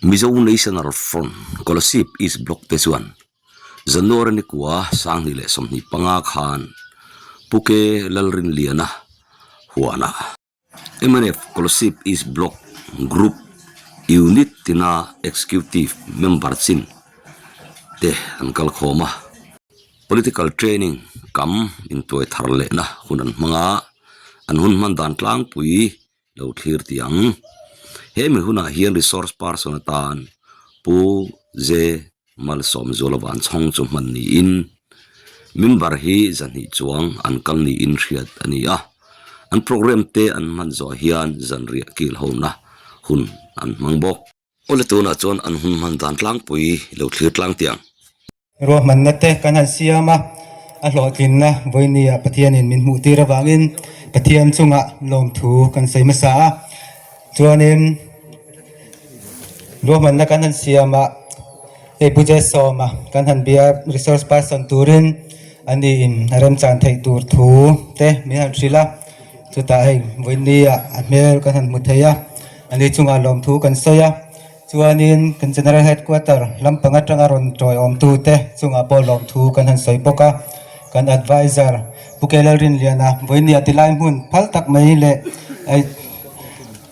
Mizo National Front, Kolasib East Block te chuan January ni kua 2025 khan Pu Ke Lalrinliana huanah mnf Kolasib East Block Group Unit tina Executive Member chin te an kal khawm a. Political Training kam intuai thar lehna hun an hmang a, an hun hman dan tlangpui lo thlir tih ang. He mi hunah hian Resource Person atan Pu J. Malsawmzuala Vanchhawng chu hman niin member hi zahnih chuang an kal niin hriat a ni a. An programme te an hman zawh hian zanriah kil hona hun an hmang bawk. Awle tunah chuan an hun hman dan tlangpui lo thlir tlang tih ang. Ruahmanna te kan han siam a, a hlawhtlinna vawinia Pathianin min hmuh tir avangin Pathian chungah lawmthu kan sawi hmasa a. Chuanin ruahmanna kan han siam a, hei Pu Jesawma kan han bia resource person turin ani in a remchan theih tur thu te min han hrilh a, chutah hei vawinia a hmel kan han hmu thei a, ani chungah lawmthu kan sawi a. Chuanin kan General Headquarter lampang atanga rawn tawiawmtute chungah pawh lawmthu kan han sawi bawk a, kan Adviser Pu K Lalrinliana vawinia tilai hmun phal tak mai leh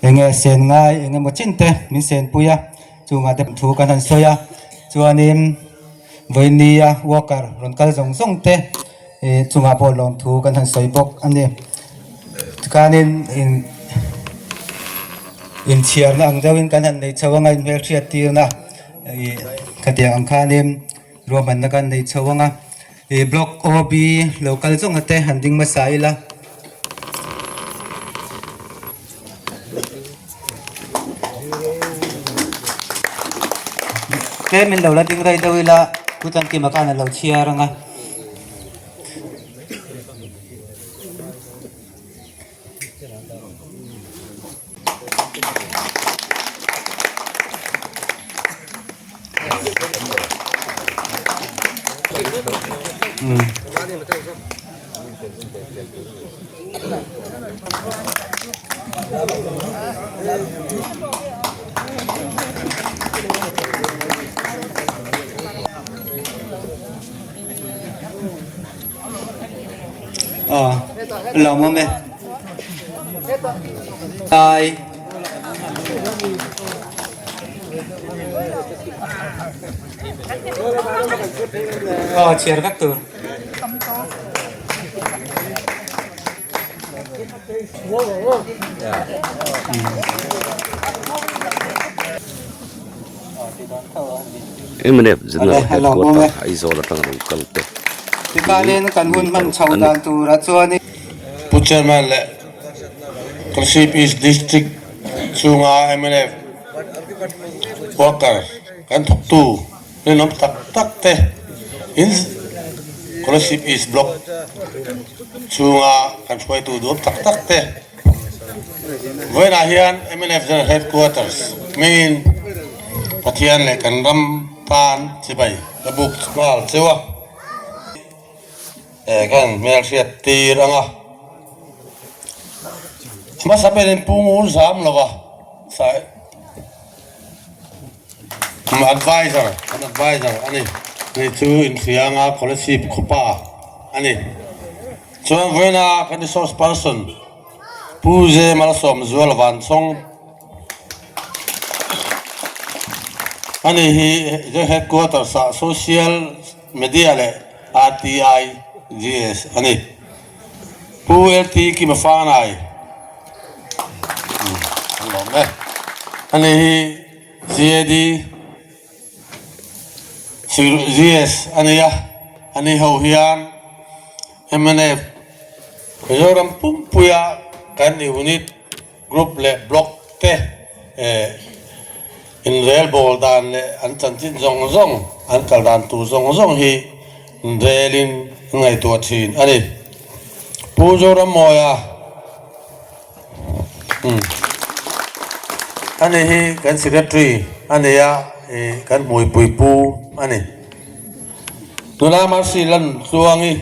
eng nge sen ngai eng emaw chin te min senpui a, chungah te thu kan han sawi a, chuanin vawinia worker rawn kal zawng zawng te chungah pawh lawmthu kan han sawi bawk a ni. Tikhanin in inchhiarna ang deuhin kan han nei chho anga inhmelhriat tirna ih khatiang ang khanin ruahmanna kan nei chho anga ih block OB lo kal zawng te han ding hmasa ila. Tlem in lo la ding rei deuh ila Pu Tlankima khan a lo chhiar anga. Aw lawm awm e tai aw chhiar vek tur. Mnf General Headquarter Aizawl atanga lo kal te Tikhanin kan hun hman chho dan turah chuanin. Pu Chairman leh Kolasib East District chhunga mnf worker kan thawktu rinawm tak tak te in Kolasib East Block chhunga kan hruaitu duam tak tak te Vawiinah hian mnf General Headquarters hmingin Pathian leh kan ram tan chibai ka buk nghal cheu a, eh ka han hmelhriat tir ang a. Hmasa berin Pu Ngur zam lo va, Advisor, an advisor a ni. Hei chu inhrianga Kolasib khawpa a ni. Chuan vawiina kan resource person Pu J Malsawmzual Vanchhawng a ni hi Joint Headquarters ah Social Media leh RTI GS a ni. Pu LT Kima Fanai an lawm e. A ni hi CAD GS a ni a, a ni ho hian mnf Mizoram pumpuia kan unit, group leh block te inrel bawl dan leh an chanchin zawng zawng, an kal dan tur zawng zawng hi inrelin an ngaihtuah thin a ni. Pu Zorammawia A ni hi kan secretary a ni a, ih kan hmuipui pu a ni. Tuna Mercy lan tluangi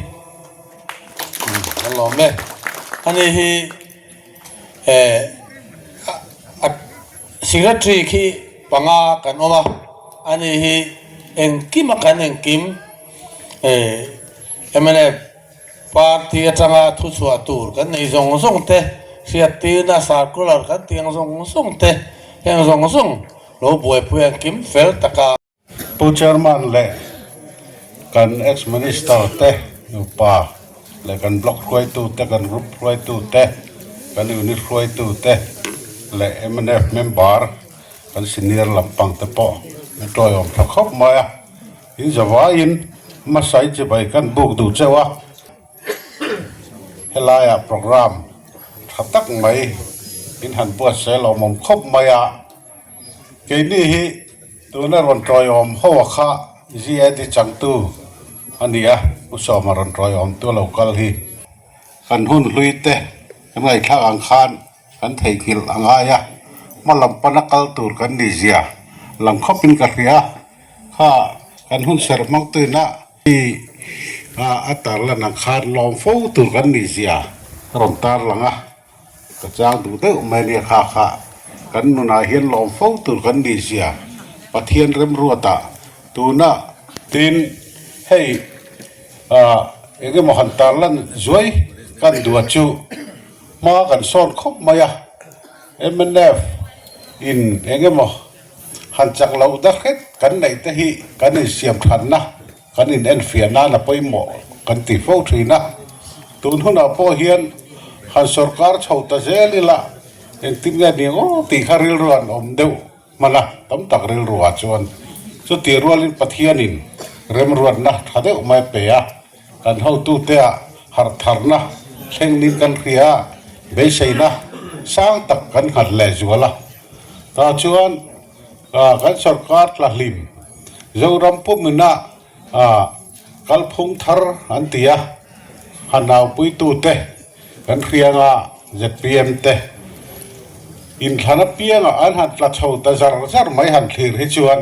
kan lawm e. A ni hi eh a secretary khi. panga kan awm a, ani hi engkima kan engkim mnf party atanga thuchhuah tur kan nei zawng zawng te, hriattirna circular kan tih ang zawng zawng te, heng zawng zawng lo buaipui engkim fel taka. Pu Chairman leh kan Ex Minister te nupa leh kan Block hruaitu te, kan Group hruaitu te, kan Unit hruaitu te leh mnf member kan senior lampang te pawh an tawiawm tha khawp mai a. In zavaiin hmasai chibai kan buk duh cheu a, helaiah programme tha tak mai in han buatsaih lawmawm khawp mai a. Keini hi tuna rawn tawiawm ho a kha GAD changtu a ni a, Pu Sawma rawn tawiawmtu a lo kal hi. Kan hun hlui te kan ngaihthlak ang khan kan theihnghilh a ngai a, hma lam pana kal tur kan ni zia lang khawpin ka hria kha kan hun serh hmangtuina hi a tarlan ang khan lawm fo tur kan ni zia a rawn tarlang a. Ka chang duh deuh mai nia kha kha kan nunah hian lawm fo tur kan nih zia Pathian remruatah tuna tin hei ah eng emaw han tarlan zuai kan duah chu hma kan sawn khawp mai a mnf in eng emaw han chak loh da hret kan neih te hi kan insiam thatna Kan in enfiah nan a pawimawh kan ti fo thin a, tun hunah pawh hian han sorkar chho ta zel ila engtin nge ni aw tih kha rilru an awm deuh hman a, tam tak rilruah chuan chutih rualin Pathianin remruatna tha deuh mai a pe a, kan hotute ah harh tharna thlengin kan hria a, beiseina sang tak kan nghat lehzual a, tah chuan. Kan sorkar tlahlim Zoram pumina kalphung thar an ti a, han naupuitute kan hrianga zpm te inthlan apianga an han tla chho ta zar zar mai han thlir hi chuan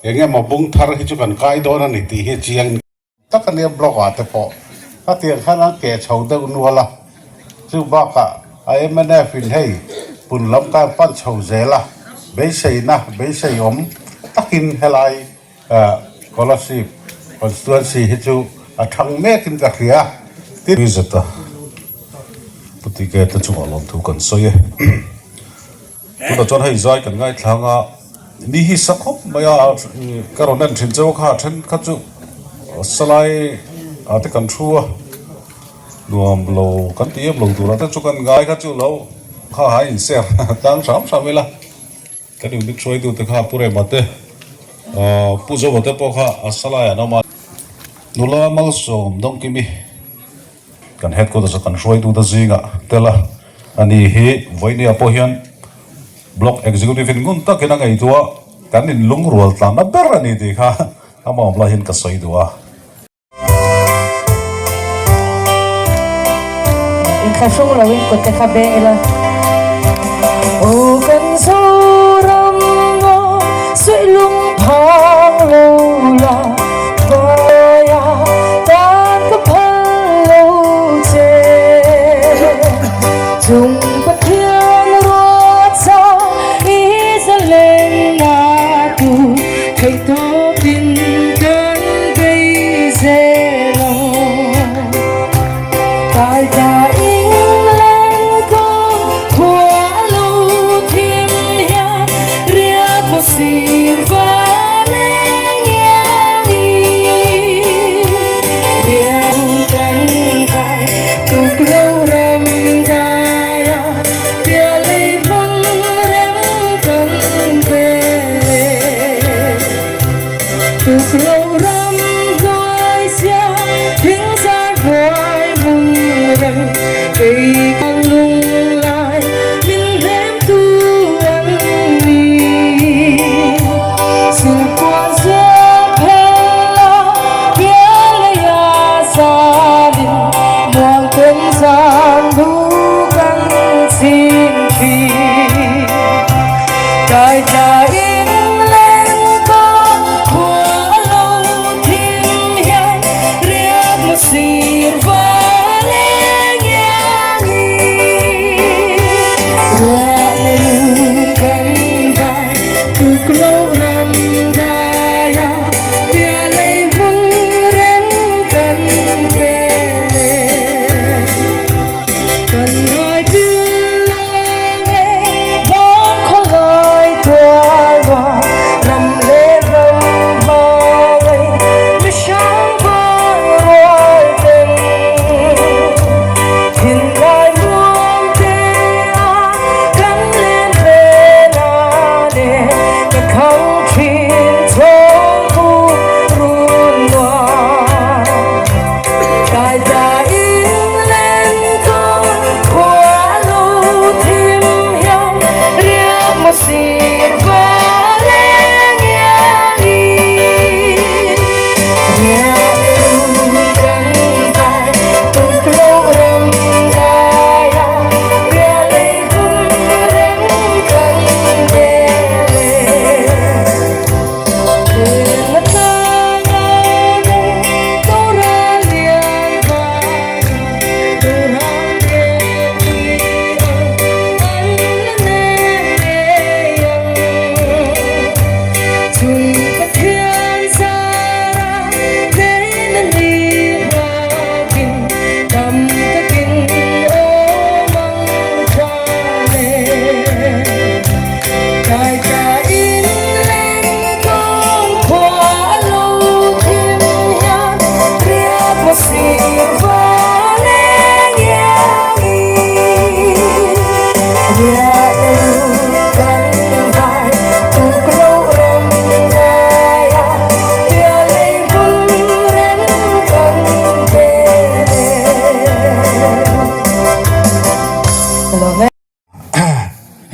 eng emaw bung thar hi chu kan kai dawn a ni tih hi chiang. Tak a nia blog ah te pawh hetiang khan an keh chho deuh nual a, chu bakah a mnf in hei pun lam kan pan chho zel a, beiseina beisei awm takin helai Kolasib constituency hi chu a thang mek in ka hria. Tin. Pi Zeta Pu TK te chungah lawmthu kan sawi e. Tunah chuan hei zai kan ngaithlang a, ni hi sa khawp mai a, ka rawn en thin cheu kha then kha chu salai ah te kan thu a, nuam lo kan ti em lo turah te chu kan ngai kha chu lo kha ha in ser tlang hram hram ila, kan unit hruaitu te kha Pu Rema te Pu Zova te pawh kha a salai an awm a. Nula Malsawm Dawngkimi. Kan headquarters a kan hruaitute zingah tel a, ani hi vawinia pawh hian Block Executive in ngun takin a ngaihtuah kan inlungrual tlanna ber a ni tih kha amah awm lai hian ka sawi duh a. Inthlahrung loin kut te kha beng ila. Aw kan Zoram ngaw suihlung phang lo la.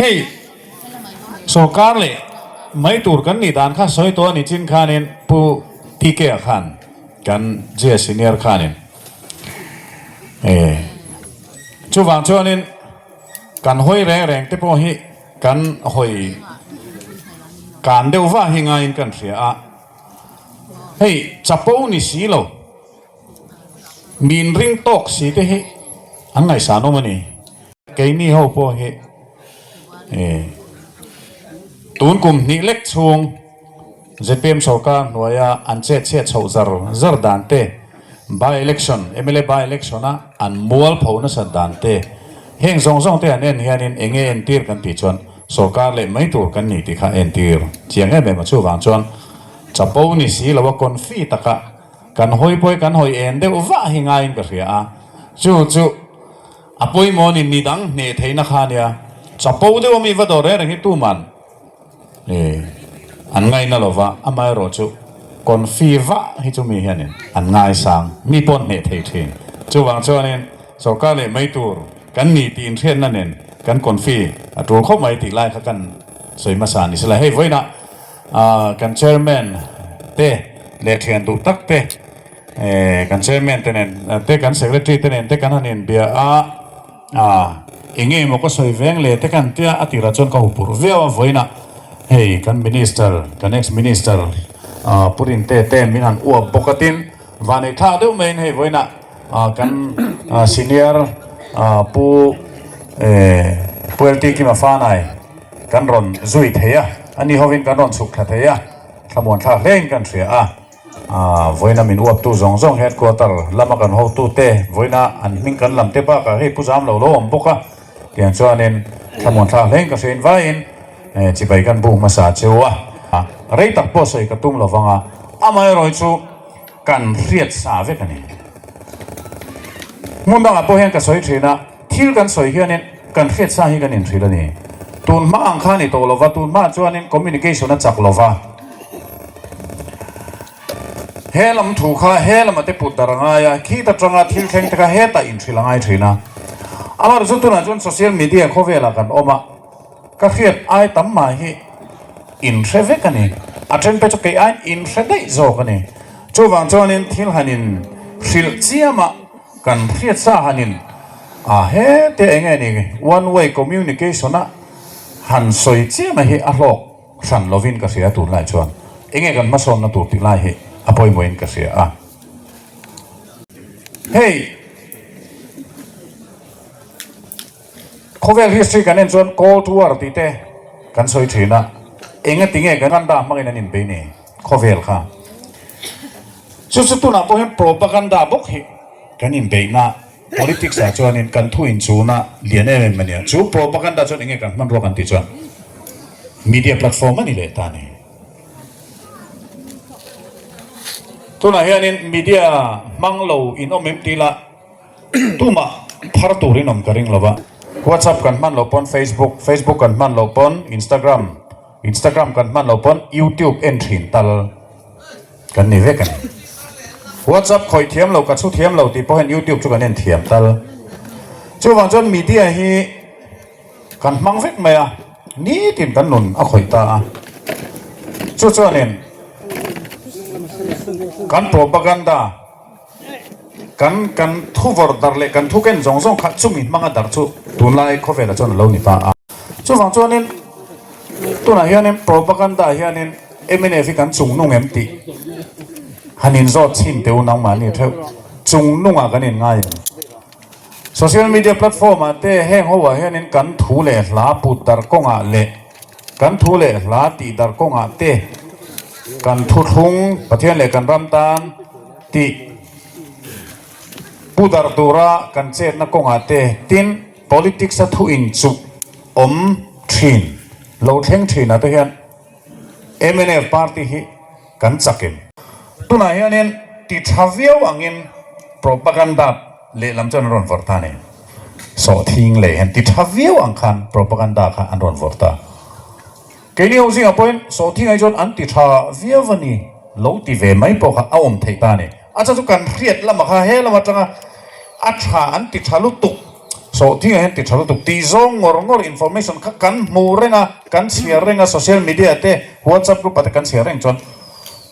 Hei sorkar leh mai tur kan nih dan kha sawi tawh a ni chin khanin Pu TK a khan kan J senior khanin chuvang chuanin kan hawi reng reng te pawh hi kan hawi kan deuh vah hi ngaiin kan hria a, hei chapo ni si lo. Min ring tawk si te hi an ngaihsan awm a ni. Keini ho pawh hi tun kum hnih lek chhung zpm sorkar hnuaia an chet chhiat chhoh zar zar dan te, by election, mla by election a an mual pho nasat dan te, heng zawng zawng te an en hianin eng nge entir kan tih chuan sorkar leh mai tur kan ni tih kha entir chiang em em a. Chuvang chuan chapo ni si lo a confi taka Kan hawi pawi kan hawi en deuh vah hi ngaiin ka hria a, chu chu a pawimawh ni midang hneh theihna kha ania, chapo deuh ami va dawr reng reng hi tuman an ngaina lova, amaherawh chu confi vah hi chu mi hianin an ngaisang, mi pawh an hneh thei thin. Chuvang chuanin sorkar leh mai tur kan ni tih inhriatna nen kan confi a tul khawp mai tih lai kha kan sawi hmasa ni sela, hei vawiinah Kan chairman te leh thian duh tak te kan chairman te nen te kan secretary te nen te kan han inbia a, eng nge maw ka sawi veng le te kan tia a tirah chuan ka hupurh viau a vawiinah hei kan minister kan ex minister Pu Rinte te min han uap bawk a tin vanei thlak deuh maiin hei vawiinah kan senior Pu Pu LT Kima Fanai Kan rawn zui thei a, a ni hovin kan rawn chhuk thla thei a, thlamuan thlak hlein kan hria a. Vawiina min uaptu zawng zawng headquarter lama kan hotute vawiina an hming kan lam te bakah hei pu zam lo lo awm bawk a, tiang chuanin thlamuan thlak hlein ka hrein vaiin chibai kan buk hmasa cheu a. Rei tak pawh sawi ka tum lo vang a, amaherawh chu kan hriat sa vek a ni. Hmun dangah pawh hian ka sawi thin a, thil kan sawi hianin kan hriat sa hi kan inhrilh a ni. Tun hma ang kha a ni tawh lo va, tun hmaah chuanin communication a chak lo va. He lam thu kha he lama te put dar a ngai a, khit atanga thil thleng te kha hetah inhrilh a ngai thin a. Amaherawhchu tunah chuan social media khawvelah kan awm a. Ka hriat ai tam mah hi in hre vek a ni. A then te chu kei aiin in hre daih zawk a ni. Chuvang chuanin thil han in hrilh chiam a, kan hriat sa han in a hete eng nge ni one way communication a han sawi chiam a hi a hlawk hran lovin ka hria tunlai chuan eng nge kan hmasawnna tur tih lai hi a pawimawhin ka hria a. Hei. Khawvel history kan en chuan Cold War tih te kan sawi thin a. Enga tinge kan anda hmangin an inbei ni khawvel kha. Chu chu tunah pawh hian propaganda bawk hi kan inbeihna politics ah chuanin kan thu inchhuna lian em em a nia. Chu propaganda chuan enge kan hmanrua kan tih chuan media platform a ni leh ta a ni. Tunah hianin media hmang lo in awm em tih lah Tumah phar turin awm ka ring lo va. WhatsApp kan hman loh pawn Facebook, Facebook kan hman loh pawn Instagram, Instagram kan hman loh pawn YouTube en thin tal kan ni vek a ni. WhatsApp khawih thiam lo, ka chhu thiam lo tih pawh hian YouTube chu kan en thiam tal. Chuvang chuan media hi kan hmang vek mai a, nitin kan nun a khawih ta a. Chu chuanin kan propaganda. Kan kan thu vawrh darh leh kan thu ken zawng zawng kha chumi hmanga darh chu tunlai khawvelah chuan a lo ni ta a. Chuvang chuanin tunah hianin propaganda hianin mnf hi kan chung nung em tih han inzawt chhin teh u nangmahni theuh chung nungah kan inngai ang. Social media platform ah te heng ho ah hianin kan thu leh hla put darh kawngah leh kan thu leh hla tih darh kawngah te kan thuthlung Pathian leh kan ram tan tih pu darh tura kan chetna kawngah te tin politics a thu inchuh awm thin lo thleng thin ah te hian mnf party hi kan chakin. Tunah hianin ti tha viau angin propaganda lehlam chuan an rawn vawrh ta a ni. Sawhthing leh hian ti tha viau ang khan propaganda kha an rawn vawrh ta. Keini ho zingah pawhin sawhthing ai chuan an ti tha viau a ni lo ti ve mai pawh kha a awm theih ta a ni. A chhan chu kan hriat lamah kha he lam atanga a tha an ti tha lutuk, sawhthing ah hian ti tha lutuk tih zawng ngawr ngawr information kha kan hmu reng a, kan chhiar reng a, social media te, whatsapp group ah te kan chhiar reng chuan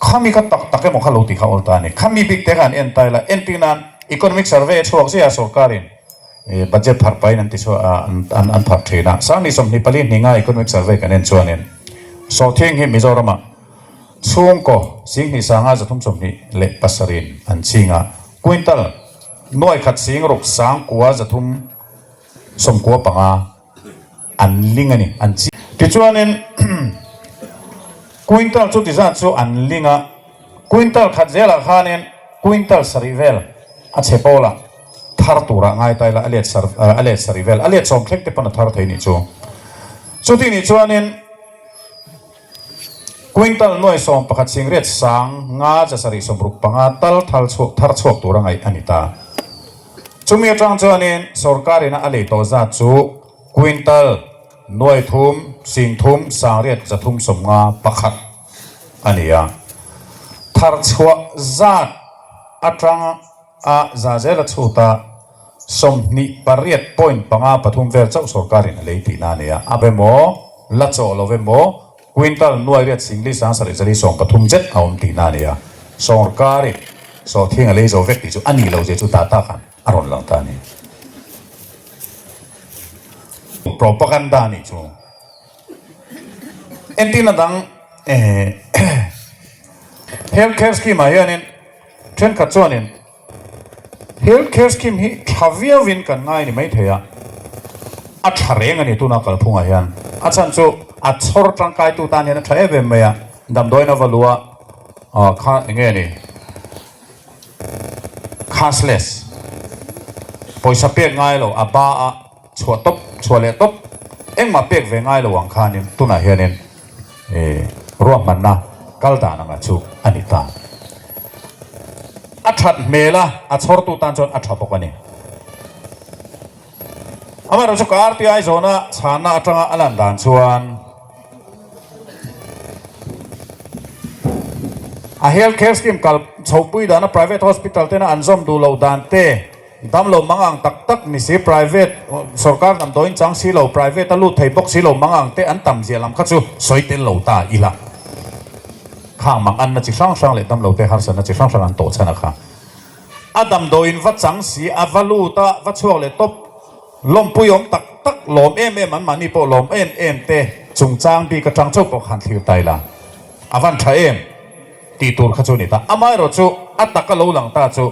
khami kha tak tak emaw kha lo ti kha awl ta a ni. Khami bik te kha an en ta ila, entir nan economic survey a chhuak zia a sorkarin. Budget pharh pahin an ti chhuah a, an pharh thin a. Sangni 24 hninga Economic Survey kan en chuanin Sawhthing hi Mizoramah chhungkaw 10,000 sanga 327in an ching a, quintal nuaikhat sing ruk sang kua 395 an ling a ni, an ching. Tichuanin quintal chuti zat chu an ling a, quintal khat zelah khanin quintal sarih vel a chhe pawl a. Thar turah ngai ta ila a let sar a let sarih vel a let sawm thleng te pawn a thar thei nih chu. Chuti nih chuanin quintal nuai 11 singriat sang nga za sarih 65 tal thal chhuak thar chhuak tura ngaih a ni ta. Chumi atang chuanin sorkar ina a lei tawh zat chu quintal nuai thum sing thum sangriat 351 a ni a. Thar chhuah zat atang A za zel a chhut a, 28.53 vel chauh sorkarin a lei tihna a ni a, a be maw, la chawh lo emaw, quintal nuai riat singli sang sarih zali 13 zet a awm tihna a ni a, sorkarin sawhthing a lei zo vek tih chu a nih lo zia chu data khan a rawn lang ta a ni. Propaganda nih chu entirna dang health care scheme ah hianin Thenkhat chuanin Health Care Scheme hi tha viauin kan ngai ni maithei a, a tha reng a ni tuna kalphungah hian. A chhan chu a chhawr tangkaitu tan hian a tha em em mai a, damdawiin a va lu a, kha eng nge ni cashless, pawisa pek ngai lo a ba a chhuah tawp, chhuah leh tawp, engmah pek ve ngai lo ang khanin tunah hianin Ruahmanna kal dan anga chu a ni ta. A that hmel a, a chhawrtu tan chuan a tha bawk a ni. Amaherawhchu chu ka RTI zawhna chhanna atanga a lan dan chuan a health care scheme kal chhohpui dana private hospital tena an zawm duh loh dan te, Damlo mang ang tak tak ni si private sorkar damdawiin chang si lo private a lut thei bawk si lo mang ang te an tam zia lam kha chu sawi tel lo ta ila. Khang mang anna chi hrang hrang leh damlo te harsatna chi hrang hrang an tawh chhan a kha. A damdawiin va chang si a va lut a va chhuak leh tawp lawmpui awm tak tak lawm em em an mahni pawh lawm em em te chungchang bik atang chauh pawh khan thlir ta ila a van tha em tih tur kha chu a ni ta. Amaherawhchu a taka lo lang ta chu.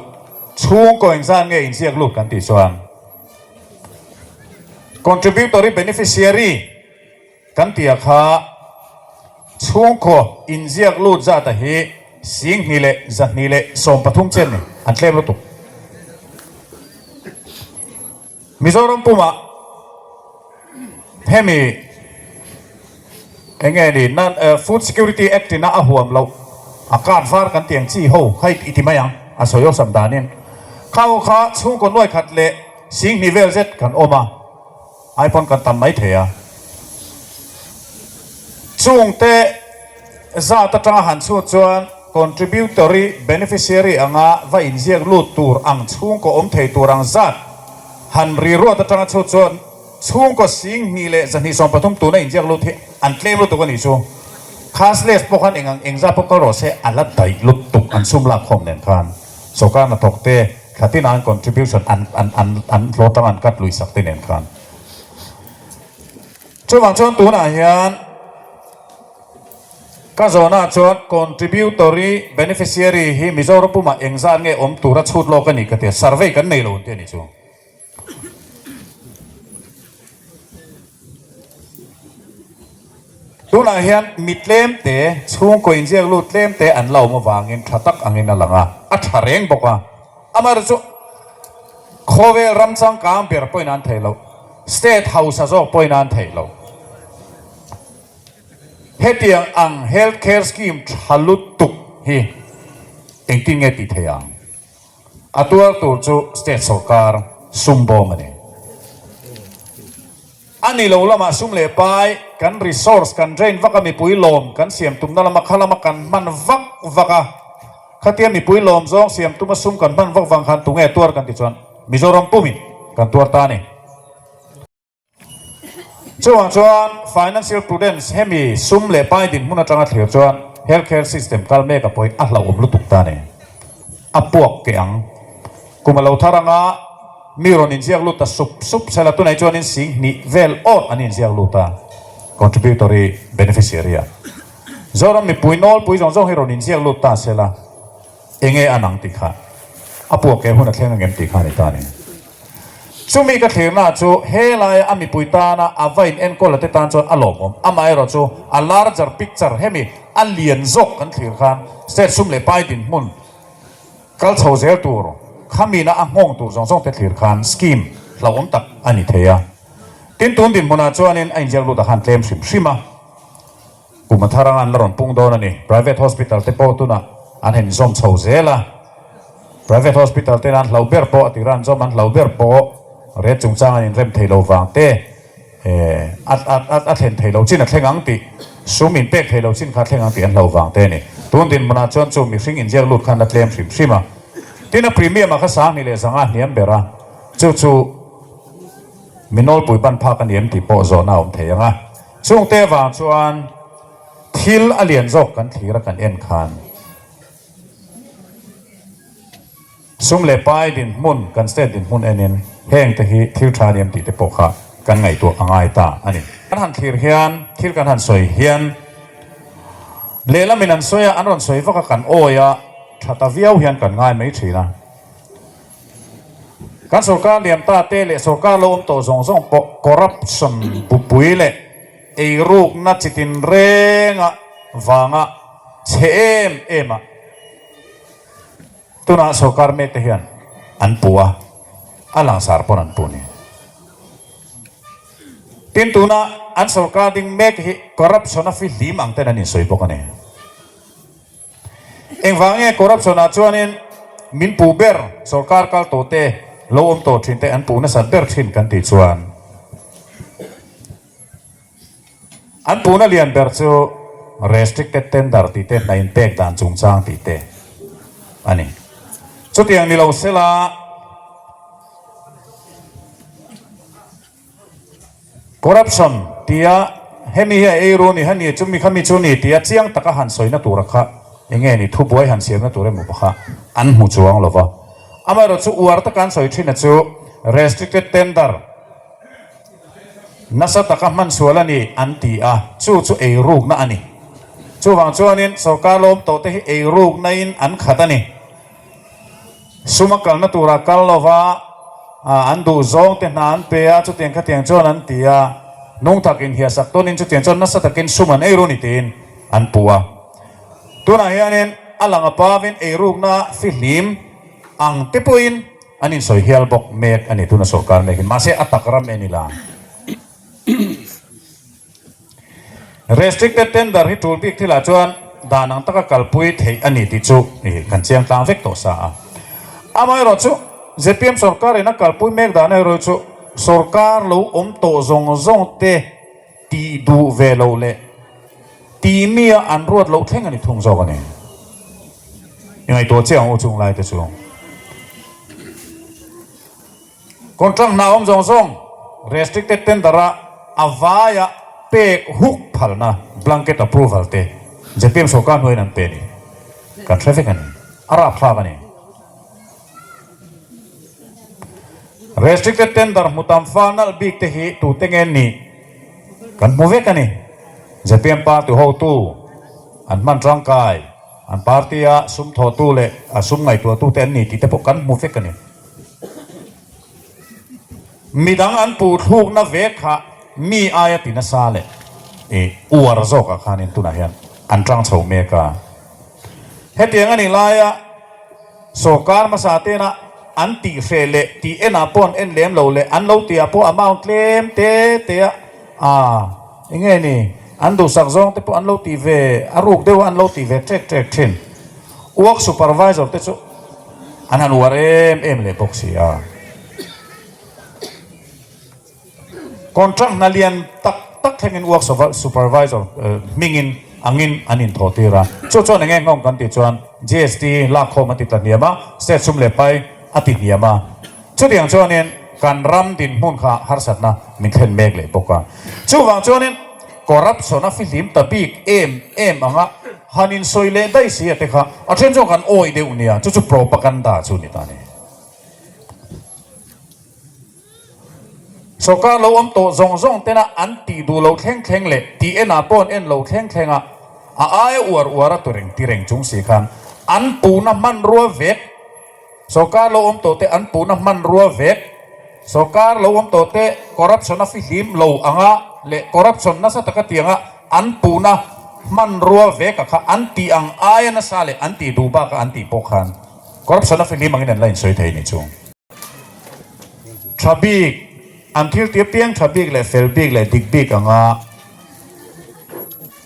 Chhungkaw engzan nge inziak lut kan tih chuan Contributory Beneficiary kan tih ah kha Chhungkaw inziak lut zata hi 12 leh 213 chen ni an tlem lutuk. Mizoram pumah hemi eng nge ni nan Food Security Act ina a huam loh a card var kan tih ang chi ho kha i ti mai ang a sawi awlsam danin kha ho kha chhungkaw nuai khat leh 20 vel zet kan awm a. Ai pawn kan tam mai thei a. Chungte zat atanga han chhut chuan contributory beneficiary anga va inziak lut tur ang chhungkaw awm thei tur ang zat han ri ruat atanga chhut chuan chhungkaw 20 leh 230 tuna inziak lut hi an tlem lutuk a nih chu. Cashless pawh khan eng ang eng zat pawh kal rawh se a la daih lutuk an sum lak khawm nen khan sawrkar hnathawk te Thlatin an contribution an an an an hlawt ang an cut lui sak te nen khan. Chuvang chuan tunah hian ka zawnah chuan contributory beneficiary hi Mizoram pumah engzat nge awm tura chhut lawk a ni ka tia survey kan nei lo ang tih a ni chu. Tunah hian mi tlem te, chhungkaw inziak lut tlem te an la awm avangin tha tak angin a lang a, a tha reng bawk a. Amaherawhchu chu khawvel ram changkang ber pawhin an theih loh, state hausa zawk pawhin an theih loh. Hetiang ang health care scheme tha lutuk hi engtin nge tih theih ang? A tuar tur chu state sorkar sum bawm a ni. A ni lo lamah sum leh pai kan resource kan drain vak a, mipui lawm kan siam tumna lama kha lama kan hman vak vak a, khatia mipui lawm zawng siam tuma sum kan hman vak vang khan tunge tuar kan ti chuan Mizoram pumin kan tuar ta a ni. Chuvang chuan financial prudence hemi sum leh pai dinhmun atanga thlir chuan health care system kal mek a pawhin a hlauhawm lutuk ta a ni. A puak keh ang. Kum a lo thar anga mi rawn inziak lut ta sup sup sela tunah chuanin 2000 vel awt an inziak lut a, contributory beneficiary a. Zoram mipui nawlpui zawng zawng hi rawn inziak lut ta sela enge an ang tih kha a puak keh hun a thleng angem tih kha a ni ta a ni. Chumi ka thlirna chu helaia a mipui tana a va in enkawl a te tan chuan a lawmawm. Amaherawh chu a larger picture hemi a lian zawk kan thlir khan state sum leh pai dinhmun kal chho zel tur khamina a nghawng tur zawng zawng te thlir khan scheme hlauhawm tak a ni thei a. Tin tun dinhmunah chuanin a inziak lut ah khan tlem hrim hrim a. Kum a thar anga an la rawn pung dawn a ni. Private hospital te pawh tunah an han inzawm chho zel a. Private hospital ten an hlau ber pawh a tira an zawm an hlau ber pawh rate chungchang an inrem thei lo vang te a a thlen thei lo chin a thleng ang tih sum inpek thei lo chin kha a thleng ang tih an hlau vang te a ni. Tun dinhmunah chuan chu mihring inziak lut khan a tlem hrim hrim a. Tin a premium ah kha 2000 leh 500 hniam ber a, chu chu mi nawlpui ban phak a ni em tih pawh zawhna a awm thei ang a. Chungte vang chuan thil a lian zawk kan thlir a kan en khan sum leh pai dinhmun kan state dinhmun enin heng te hi thil tha ni em tih te pawh kha kan ngaihtuah a ngai ta a ni. Kan han thlir hian thil kan han sawi hian lehlam in an sawi a an rawn sawi vak a kan awi a tha ta viau hian kan ngai mai thin a. Kan sorkar liam ta te leh sorkar lo awm tawh zawng zawng pawh corruption bupui leh eirukna chitin renga vanga chhe em em a tunah sorkar mek te hian an puh a, a langsar pawn an puh ni. Tin tuna an sorkar ding mek hi corruption a fihlim ang ten an insawi bawk a ni. Engvang nge corruption ah chuanin min puh ber sorkar kal tawh te lo awm tawh thin te an puh nasat ber thin kan tih chuan an puhna lian ber chu restricted tender tih te hna in pek dan chungchang tih te a ni. Chutiang ni lo sela. Corruption tia hemi hi a eiru ni hemi chumi khami chu ni tia chiang taka han sawina tura kha enge ni thubuai han siamna tur emaw kha an hmu chuang lova. Amaherawh chu uar taka an sawi thin a chu restricted tender nasa taka hman sual a ni an ti a, chu chu eirukna a ni. Chuvang chuanin sorkar lawm tawh te hi eirukna in an khat a ni. Sum a kalna turah kal lova an duh zawng te hna an pe a, chutiang khatiang chuan an ti a, nung tak inhiahsak tawnin chutiang chuan nasa takin sum an ei ru ni tiin. an puh a. Tunah hianin a lang a pavin eirukna fihlim ang te pawhin an insawi hial bawk mek a ni tuna sorkar mekin. Mahse a tak ram en ila. Restricted tender hi tul bik thilah chuan dan ang taka kalpui theih a ni tih chu kan chiang tlang vek tawh sa a. Amaherawhchu zpm sorkarin a kalpui mek dan erawh chu sorkar lo awm tawh zawng zawng te tih duh ve loh leh tih mia an ruat loh thleng a ni thung zawk a ni. I ngaihtuah chiah ang u chung lai te chu. Contract hna awm zawng zawng restricted tender a a vaia pek huk phalna blanket approval te zpm sorkar hnuaiin an pe a ni. Kan hre vek a ni. A rapthlak a ni. Restricted tender hmu tam fa nalh bik te hi tute nge nih kan hmu vek a ni. Zpm party hotu an hman tangkai, an party a sum thawhtu leh a sum ngaihtuahtute an ni tih te pawh kan hmu vek a ni. Midang an puhthlukna ve kha mi aia ti nasa leh i uar zawkah khanin tunah hian an tang chho mek a. Hetiang a nih laia sawrkar hmasa tena an tihhreh leh tih enah pawh an en lem lo leh an lo tihah pawh amount tlem te te a aa eng nge ni an duhsak zawng te pawh an lo tih ve a ruk deuh a an lo tih ve ṭek ṭek ṭhin. Work supervisor te chu an han uar em em leh bawk si a. Contract hna lian tak tak thlengin work supervisor hmingin angin an inthawh tir a. Chu chuan enge nghawng kan tih chuan GST lakkhawm a ti tla hniam a, state sum leh pai a ti hniam a. Chutiang chuanin kan ram dinhmun kha harsatna min thlen mek leh bawk a. Chuvang chuanin corruption a fihlim ta bik em em ang a, han insawi leh daih si a te kha a then chuan kan awih deuh nia, chu chu propaganda chu ni ta a ni. Sorkar lo awm tawh zawng zawng tena an tih duh lo thleng thleng leh tih enah pawh an en lo thleng thleng a, a aia uar uar a tu reng ti reng chung si khan an puhna hmanrua vek Sorkar lo awm tawh te an puhna hmanrua vek. Sorkar lo awm tawh te corruption a fihlim lo anga leh corruption nasa taka tianga an puhna hmanrua vek a kha an tih ang aia nasa leh an tih duh baka an tih pawh khan corruption a fihlim angin an la insawi thei ni chu. Tha bik, an thil tih apiang tha bik leh fel bik leh dik bik anga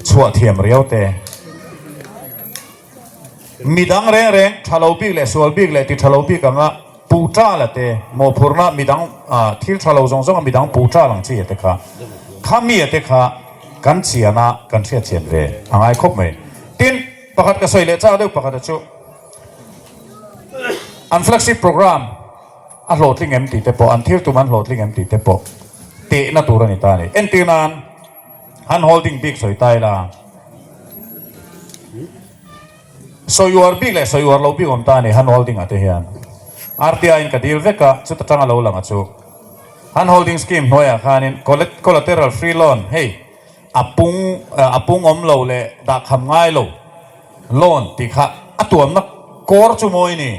chhuah thiam riau te. Midang reng reng tha lo bik leh sual bik leh ti tha lo bik anga puh tal a te, mawhphurhna midang thil tha lo zawng zawng a midang puh tal ang chi a te kha, kha mi a te kha kan chian a kan hriat chian ve a ngai khawp mai. Tin, pakhat ka sawi leh chak deuh pakhat a chu an flagship program a hlawhtling em tih te pawh, an thil tum an hlawhtling em tih te pawh tehna tur a ni ta a ni. Entir nan. Han holding bik sawi ta ila. Sawi uar bik leh sawi uar lo bik awm ta a ni han holding ah te hian. RTI in ka deal vek a, chuta tanga lo lang a chu. Han holding scheme hnuaiah khanin collateral free loan hei a pung a pung awm lo leh dahkham ngai lo. Loan tih kha a tuamna kawr chu mawi ni.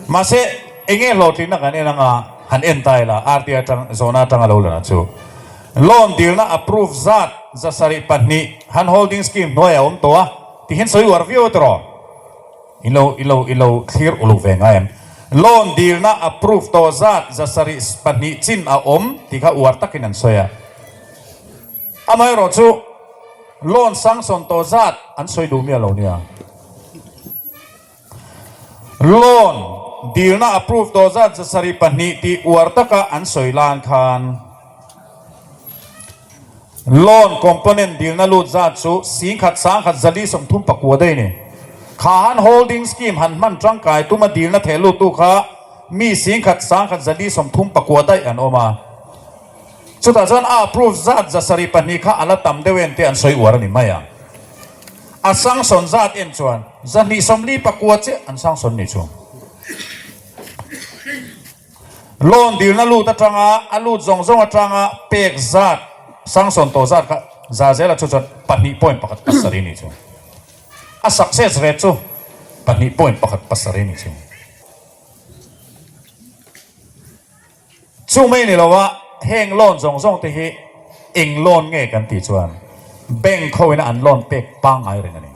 Mahse, enge hlawhtlinna kan en anga han en ta ila, RTI atang zawhna atanga lo lana chu. Loan dilna approve zat 202 han holding scheme hnuaiah a awm tawh a, tihian sawi uar viau a tiraw? In lo in lo in lo thlir uluk ve ngai em? Loan dilna approve tawh zat 72 chin a awm tih kha uar takin an sawi a. Amaherawhchu, loan sanction tawh zat an sawi duh miah lo nia. Loan dilna approve tawh zat 72 tih uar taka an sawi lan khan loan component dilna lut zat chu 10,000 sangkhat zali 30 pakua daih a ni. Kha han holding scheme han hman tangkai tuma dilna theh luttu kha mi 10,000 sangkhat zali 30 pakua daih an awm a. Chutah chuan a approve zat 202 kha a la tam deuh en tih an sawi uar a ni mai a. A sanction zat en chuan 249 chiah an sanction ni chu. Loan dilna lut atanga a lut zawng zawng atanga pek zat sanction tawh zat kha za zela chu chuan pahnih point pakhat pasarih ni chu. A success rate chu pahnih point pakhat pasarih ni chu. Chu mai ni lo a, heng loan zawng zawng te hi eng loan nge kan tih chuan. Bank ho ina an loan pek pangngai reng a ni.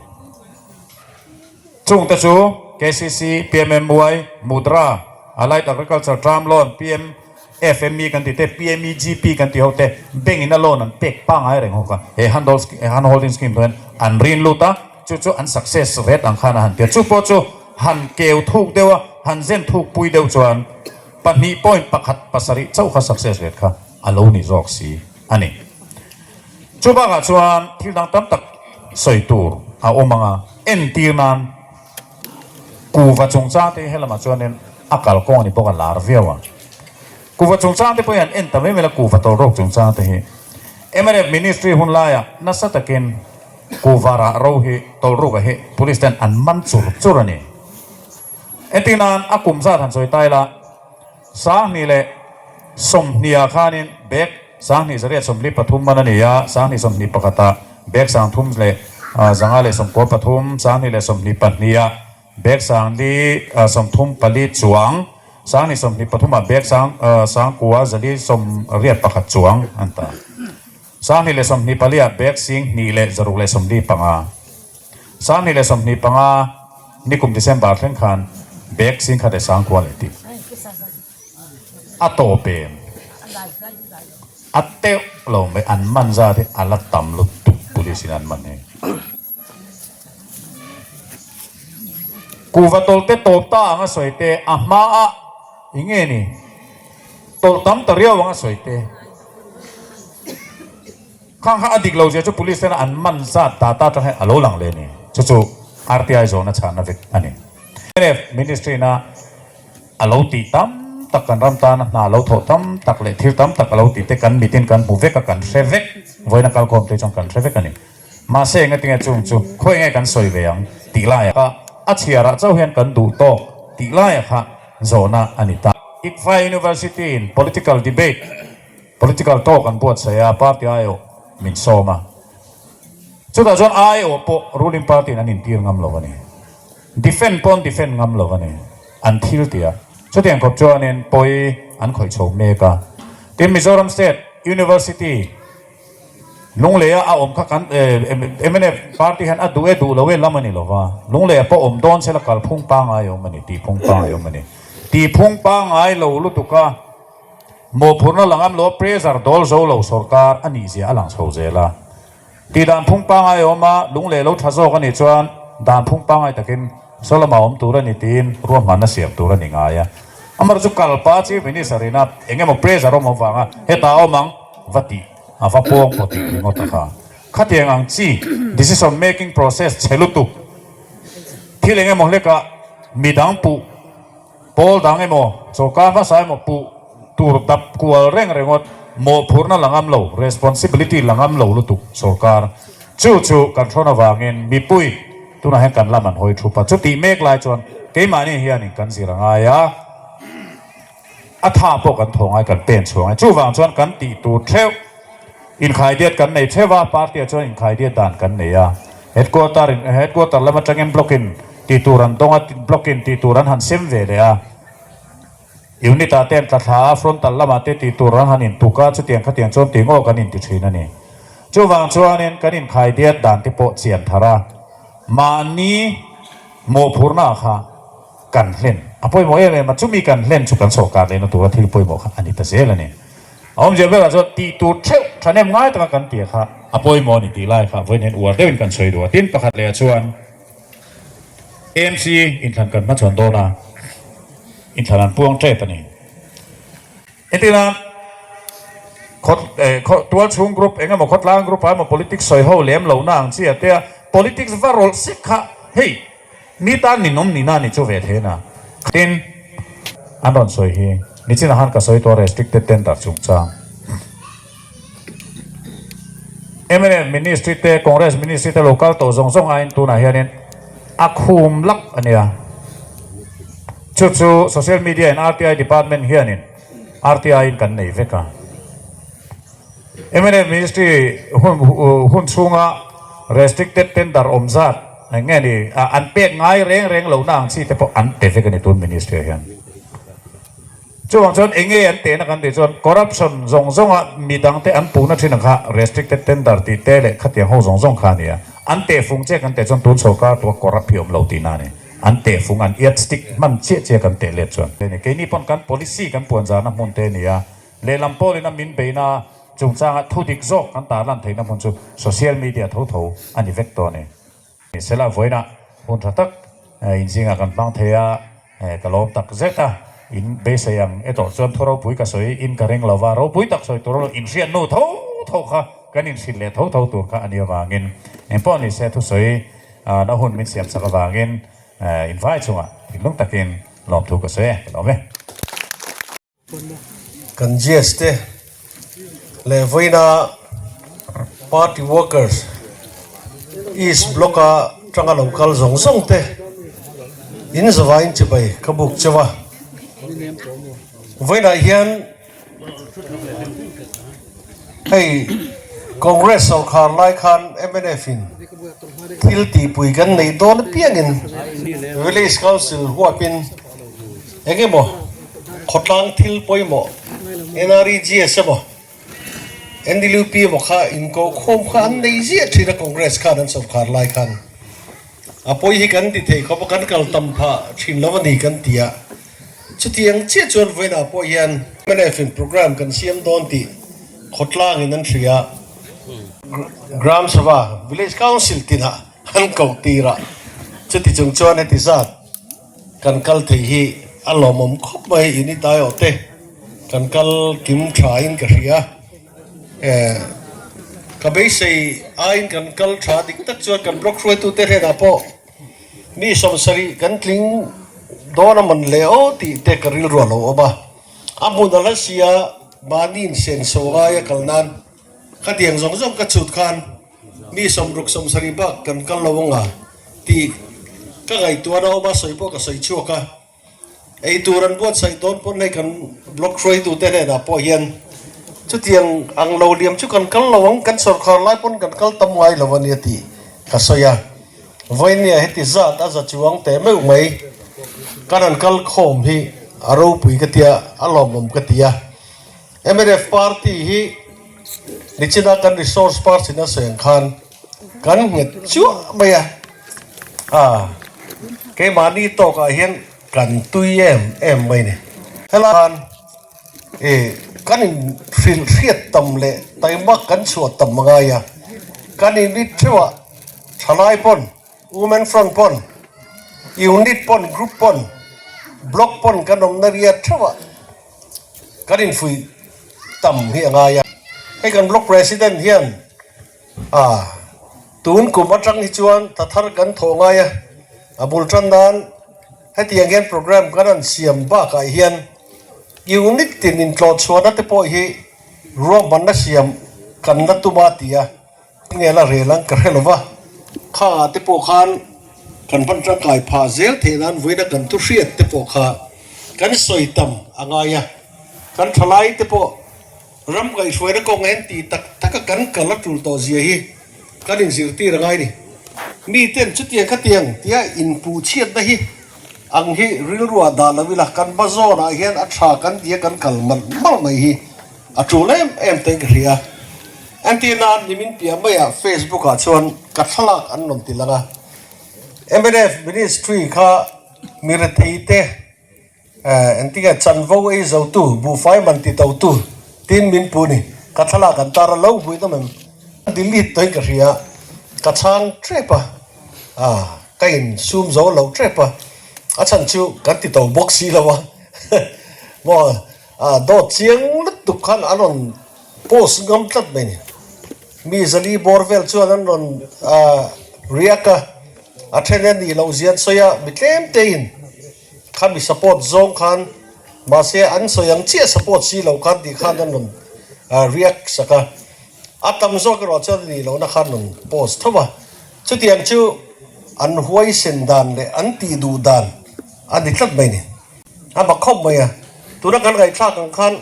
Chungte chu KCC, PMMY, Mudra, Allied Agriculture Term Loan, PMFME kan tih te, PMEGP kan tih ho te bank ina loan an pek pangngai reng ho kha he hand holding scheme tu hian an rin lut a, chu chu an success rate ang khan a han ti a. Chu pawh chu han keu thuk deuh a, han zen thuk pui deuh chuan 2.17 chauh kha success rate kha a lo ni zawk si a ni. Chu bakah chuan thil dang tam tak sawi tur a awm ang a, entir nan kuva chungchang te hi helamah chuanin a kalkawng a ni bawk a lar viau a. Kuva chungchang te pawh hi an en ta mai mai la kuva tawlhrawk chungchang te hi mnf ministry hun laiah nasa takin kuva rah ro hi tawlhruka hi police ten an man chur chur a ni. Entir nan a kum zat han sawi ta ila 2020 ah khanin bag 2843 man a ni a, 2021 ah bag 3,093, 2022 ah bag 434 chuang, 2023 ah bag 9,481 chuang an ta. 2024 ah bag 2,645. 2025 nikum December thleng khan bag 1,090 leh tih a tawp em? A teuh lo mai, an man zat hi a la tam lutuk police in an man hi. Kuhva tawlh te tawp ta ang a sawi te, a hma a eng nge ni tawlh tam ta riau ang a sawi te. Khang kha a dik lo zia chu police tena an man zat data atang hian a lo lang leh a ni. Chu chu RTI zawhna chhanna vek a ni. Mnf ministry na a lo tih tam tak kan ram tana hna lo thawh tam tak leh thil tam tak a lo tih te kan mitin kan hmu vek a kan hre vek. Vawiina kalkhawm te chuan kan hre vek a ni. Mahse engatinge chung chu khawi nge kan sawi ve ang tih laiah kha a chhiarah chauh hian kan duh tawk tih laiah kha zawhna a ni ta. ICFA University in political debate Political talk an buatsaih a, party aiawh min sawm a. Chutah chuan aiawh pawh ruling party in an intir ngam lo a ni. Defend pawh an defend ngam lo a ni. An thil tih a. Chutiang khawp chuanin pawi an khawih chho mek a. Tin, Mizoram State University Lungleia a awm kha kan mnf party hian a duh e duh lo e lam a ni lo va. Lungleia pawh awm dawn sela kalphung pangngai a awm a ni, tihphung pangngai a awm a ni. Tihphung pangngai lo lutuk a. Mawhphurhna lang am lo pressure dawl zo lo sorkar a nih zia a lang chho zel a. Tih dan phung pangngai a awm a, lung leh lo tha zawk a nih chuan dan phung pangngai takin saw lama awm tur a ni tiin ruahmanna siam tur a ni ngai a. Amaherawhchu chu kalpa Chief Minister ina eng emaw pressure awm avanga heta awm ang va tih a va pawng pawh tih ringawt a kha. Khatiang ang chi decision making process chhe lutuk thil eng emaw hlekah midang puh Pawl dang emaw, sorkar hmasa emaw puh tur dap kual reng ringawt, mawhphurhna la ngam lo, responsibility la ngam lo lutuk sorkar. Chu chu kan hrawn avangin mipui tunah hian kan lam an hawi thup a, chutih mek lai chuan keimahni hianin kan zir a ngai a, a tha pawh kan thaw ngai, kan pen chhuah ngai. Chuvang chuan kan tih tur theuh inkhaidiat kan nei theuh a, party ah chuan inkhaidiat dan kan nei a. Headquarter in headquarter lam atangin block in tih tur an dawng a, block in tih tur an han sem ve leh a. Unit ah te an tla thla a, frontal lamah te tih tur an han in tuk a, chutiang khatiang chuan tih ngawh kan inti thin a ni. Chuvang chuanin kan inkhaidiat dan te pawh chian thar a, mahni mawhphurhna kha kan hlen a pawimawh em em a, chumi kan hlen chu kan sawrkar lehna tura thil pawimawh kha a ni ta zel a ni. A awmzia berah chuan tih tur theuh thahnem ngai taka kan tih kha a pawimawh a ni tih lai kha vawiin hian uar deuhin kan sawi duh a. Tin, pakhat lehah chuan AMC inthlan kan hmachhawn dawn a, inthlan an puang tep a ni. Entirnan, khawt eh khaw tualchhung group eng emaw khawtlang group ah emaw politics sawi ho lem lohna ang chi a tia politics va rawlh sek kha hei Mi tan ninawm nihna ni chu ve thei na. Tin, an rawn sawi hi nichinah khan ka sawi tawh restricted tender chungchang. Mnf ministry te, Congress ministry te lo kal tawh zawng zawng aiin tunah hianin a khum lak a nia. Chu chu social media in RTI department hianin RTI in kan nei vek a. Mnf ministry hun hun chhunga restricted tender awm zat eng nge ni an pek ngai reng reng lohna ang chi te pawh an pe vek a ni tun ministry ah hian. Chuvang chuan eng nge an tehna kan tih chuan corruption zawng zawnga mi dangte an puhna thin ang kha restricted tender tih te leh khatiang ho zawng zawng kha a ni a. An tehfung chiah kan teh chuan tun sawrkar tua corrupt hi awm lo tihna a ni. An tehfung an yardstick hman chiah chiah kan teh let chuan. Keini pawn kan policy kan puan zahna hmun te a ni a. Lehlam pawlin a min beihna chungchanga thu dik zawk kan tarlan theihna hmun chu social media tho tho a ni vek tawh a ni. Sela vawiinah hun tha tak inzingah kan hmang thei a, ka lawm tak zet a, in beisei ang e tawh chuan thu ropui ka sawi in ka ring lo va, ropui tak sawi tur inhriat hnu tho tho kha kan inhrilh leh tho tho tur kha a nih avangin engpawh ni se thusawi na hun min siam sak avangin invai chungah thinlung takin lawmthu ka sawi e, ka lawm e. Kan GS te leh vawiina party workers East Block a tanga lo kal zawng zawng te in zavaiin chibai ka buk cheu a. Vawiinah hian hei Congress sawrkhar lai khan mnf in thil tihpui kan neih dawn apiangin Village Council huapin Eng emaw khawtlang thil pawimawh NREGS emaw NLUP emaw kha inkohkhawm kha an nei ziah thin a Congress khan an sawrkhar lai khan a pawi hi kan ti thei khawp a kan kal tam phah thin lo a ni kan ti a chutiang chiah chuan vawiinah pawh hian mnf in programme kan siam dawn tih khawtlang in an hria Gram Sabha Village Council tinah an koh tir a chuti chung chuan heti zat Kan kal thei hi a lawmawm khawp mai in i tai awh te kan kal kim tha in ka hria eh ka beisei aiin kan kal tha dik tak chuan kan block hruaitu te hnenah pawh mi sawmsarih kan tling dawn a man leh aw tih te ka rilru a lo awm a a hmun a la sia mahni in senso ngaia kal nan khatiang zawng zawng ka chhut khan Mi 60 70 bak kan kal lo anga tih ka ngaihtuah na awm a, sawi pawh ka sawi chhuak a. Ei tur an buatsaih dawn pawn hei kan block hruaitute hnenah pawh hian chutiang ang lo liam chu kan kal lo ang, kan sawrkhar lai pawn kan kal tam ngai lo a nia tih ka sawi a. Vawinia heti zat a za chuang teh meuh mai kan han kal khawm hi a ropui ka tia, a lawmawm ka ti a. Mnf party hi Nichina kan resource person a sawi ang khan kan nghet chuah mai a, ah keimahni tawkah hian kan tui em em mai ni. Helai khan ih kan in hrilh hriat tam leh taimak kan chhuah tam a ngai a, kan in rit theuh a, thalai pawn, women front pawn, unit pawn, group pawn, block pawn kan awmna riat theuh a. Kan infuih tam hi a ngai a, hei kan block president hian ah tun kum atang hi chuan tha thar kan thawh ngai a, a bul tan nan hetiang hian program kan han siam bakah hian unit tin intlawh chhuahna te pawh hi ruahmanna siam kan la tum a ti a. Nge la rel ang ka hre lo va, kha ah te pawh khan kan hman tangkai phah zel theih nan vawiina kan thu hriat te pawh kha kan sawi tam a ngai a, kan thalai te pawh ram ngaihhruaina kawng en tih tak taka kan kal a tul tawh zia hi kan inzirtir a ngai ni. Mi ten chutiang khatiang tia inpuh chhiatna hi ang hi rilruah dah lo ila kan hma zawnah hian a tha kan tia kan kal malh malh mai hi A tul em em te ka hria. Entirna nimin piah maiah Facebook ah chuan ka thlalak an rawn ti lang a. Mnf ministry kha mi rethei te engtinge chanvo ei zo tu, buhfai man ti to tu tin min pu ni. Ka thlalak an tar a lo hmuih nawm em? Delete tawhin ka hria. Ka chhang tep a, ka in sum zo lo tep a. A chhan chu kan ti to bawk si lo a. Maw A dawt chiang lutuk khan an rawn post ngam tlat mai ni. Mi zali bawr vel chuan an rawn react a, a then a nih loh zia an sawi a, mi tlem te in kha mi support zawng khan mahse an sawi ang chiah support si lo khan tih khan an rawn react sak a, a tam zawk erawh chuan a nih lohna khan rawn post tho a. Chutiang chu an huaisen dan leh an tih duh dan a ni tlat mai ni. A mak khawp mai a, tuna kan ngaihthlak ang khan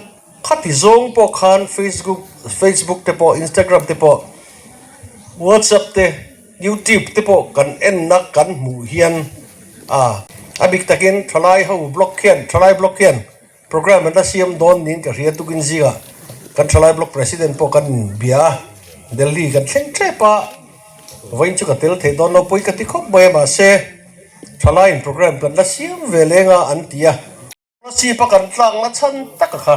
khati zawng pawh khan Facebook Facebook te pawh Instagram te pawh WhatsApp te YouTube te pawh kan enna kan hmuh hian a a bik takin thalai ho blog hian thalai blog hian. Programme an la siam dawn niin ka hria tukin zingah kan thalai block president pawh kan inbia a, Delhi kan thleng tep a, vawiin chu ka tel thei dawn lo pawi ka ti khawp mai a mahse thalaiin programme kan la siam ve leng a an ti a. Chip a kan tlak na chhan tak a kha.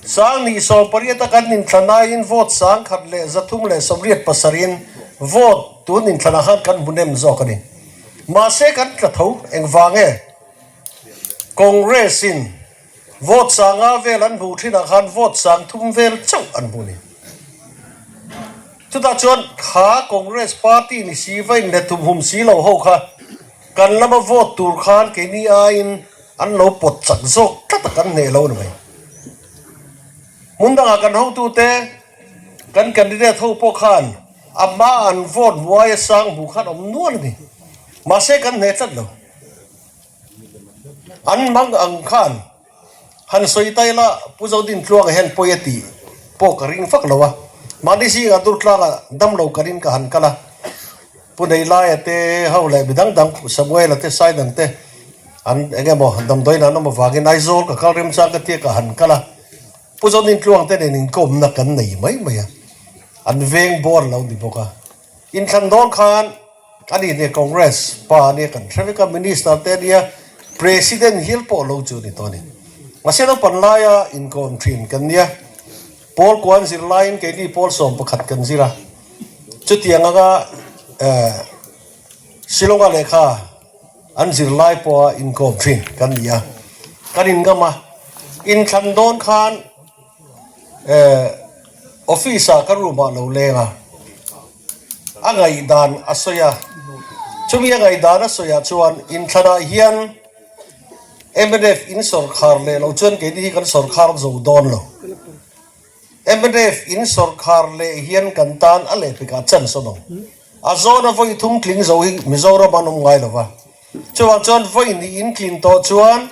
Sangni 18 a kan inthlan aiin vote 1337 in vote tun inthlan ah khan kan hmu nem zawk a ni. Mahse kan tla tho engvang e? Congress in vote 5 vel an hmuh thinah khan vote 30 vel chauh an hmu a ni. Chutah chuan kha Congress party ni si va inlet hum si lo ho kha kan lama vote tur khan keini aiin an lo pawt chak zawk tlat a kan hneh lo ni mai. Hmun dangah kan hotute, kan candidate ho pawh khan a hma an vote hmuaia sang hmuh khan awm nual a ni. Mahse kan hneh tlat lo. An mang ang khan han sawi ta ila Pu Zodin Tluanga hian pawi a tih pawh ka ring fak lo a. Mahni zingah Durtlanga damlo karin ka han kal a. Pu Neilaia te ho leh mi dang dang Samuela te Saidang te an eng emaw damdawiin an awm avangin Aizawl ka kal remchang ka tia ka han kal a. Pu Zodin Tluanga te nen inkawmna kan nei mai mai a. An veng bawr lo ni bawk a. Inthlan dawn khan a ni nia Congress pa ania kan hre vek a, Minister te ania President hial pawh lo chu a ni tawh a ni. Mahse naupan laia inkawm thin kan nia, pawl kuan zir laiin keini pawl 11 kan zir a, chutiang anga eh Shillonga lehkha an zir lai pawha inkawm thin kan ni a, kan inngam a. Inthlan dawn khan Eh, office ah ka room ah lo leng a, a ngaihdan a sawi a, chumi a ngaihdan a sawi ah chuan inthlan ah hian mnf in sawrkhar leh lo chuan keini hi kan sawrkhar zo dawn lo, mnf in sawrkhar leh hian kan tan a lehpek ah chance awm ang, a zawn a vawi thum tling zo hi Mizoram an awm ngai lo va. Chuvang chuan vawi nih in tlin tawh chuan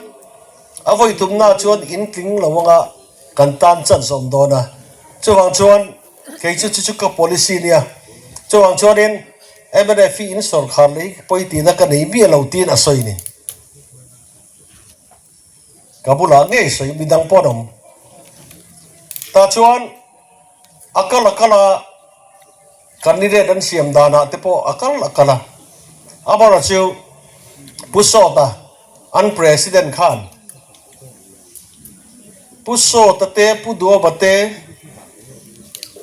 a vawi tumna chuan in tling lo anga kan tan chance awm dawn a. Chuvang chuan kei chu chu chu ka policy nia. Chuvang chuanin mnf hi in sawrkhar leh hi pawi tihna ka nei miah lo tiin a sawi ni. Ka bulah ngei sawi midang pawh an awm. Tah chuan a kal a kal a. Candidate an siam danah te pawh a kal a kal a, amaherawh chu Pu Sawta an President khan Pu Sawta te Pu Duaba te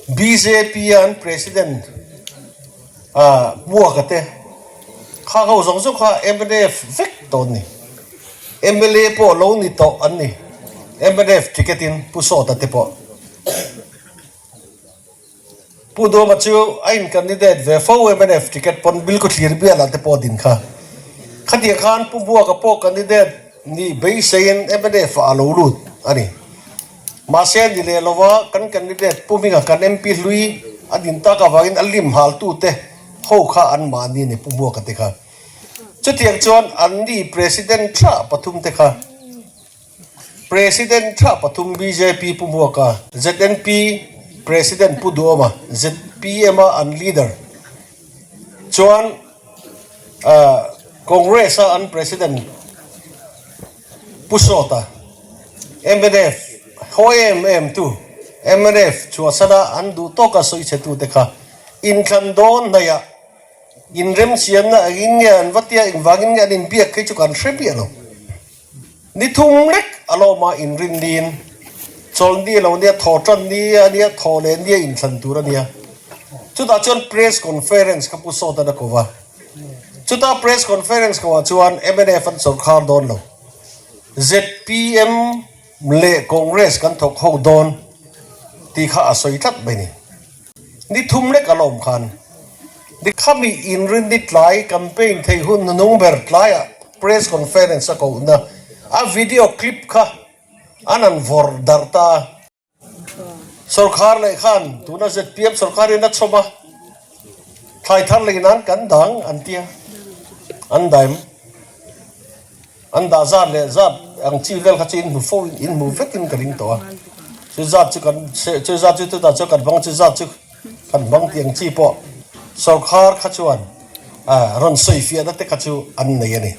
bjp a an President ah Hmuaka te khang ho zawng zawng kha mnf vek tawh an ni. Mla pawh lo ni tawh an ni mnf ticket in Pu Sawta te pawh. Pu Duama chu a in candidate ve fo mnf ticket pawn Bilku thlir bialah te pawh a din kha. Khatiang khan Pu Buaka pawh candidate nih beiseiin mnf ah a lo lut a ni. Mahse a ni leh lova kan candidate Pu Hminga kan MP hlui a din tak avangin a lim haltute ho kha an mahni a ni Pu Buaka te kha. Chutiang chuan anni President thlah pathum te kha. President tha pathum bjp Pu Hmuaka, ZNP President Pu Duhawma, zpm a an leader chuan Congress a an President Pu Sawta, mnf haw em em tu, mnf chhuahsana an duh tawka sawi chhe tute kha inthlan dawn hnaihah inremsiamna engin nge an va tia engvangin nge an inbiak khi chu kan hre miah lo. Ni thum lek a lawma inrin niin chawlhni lo nia, thaw tan ni a nia, thaw leh nia inthlan tur a nia. Chutah chuan press conference ka pu sawt an a ko va. Chuta press conference ko ah chuan mnf an sawrkhar dawn lo. Zpm leh Congress kan thawk ho dawn tih kha a sawi tlat mai ni. Ni thum lek a lawm khan ni khami inrin ni tlai campaign thei hun hnung ber tlaiah press conference a kohna a video clip kha an han vawrh darh ta a. Sorkar leh khan tuna zpm sorkar in a chhawm a, thlai thar lei nan kan dang an tia, an daim. An dah zat leh zat ang chi vel kha chu in hmu fo in in hmu vek in ka ring tawh a, chu zat chu kan chu zat chu chutah chuan kan hmang chu zat chu kan hmang tih ang chi pawh sawrkhar kha chuan ah rawn sawi fiahna te kha chu an nei a ni.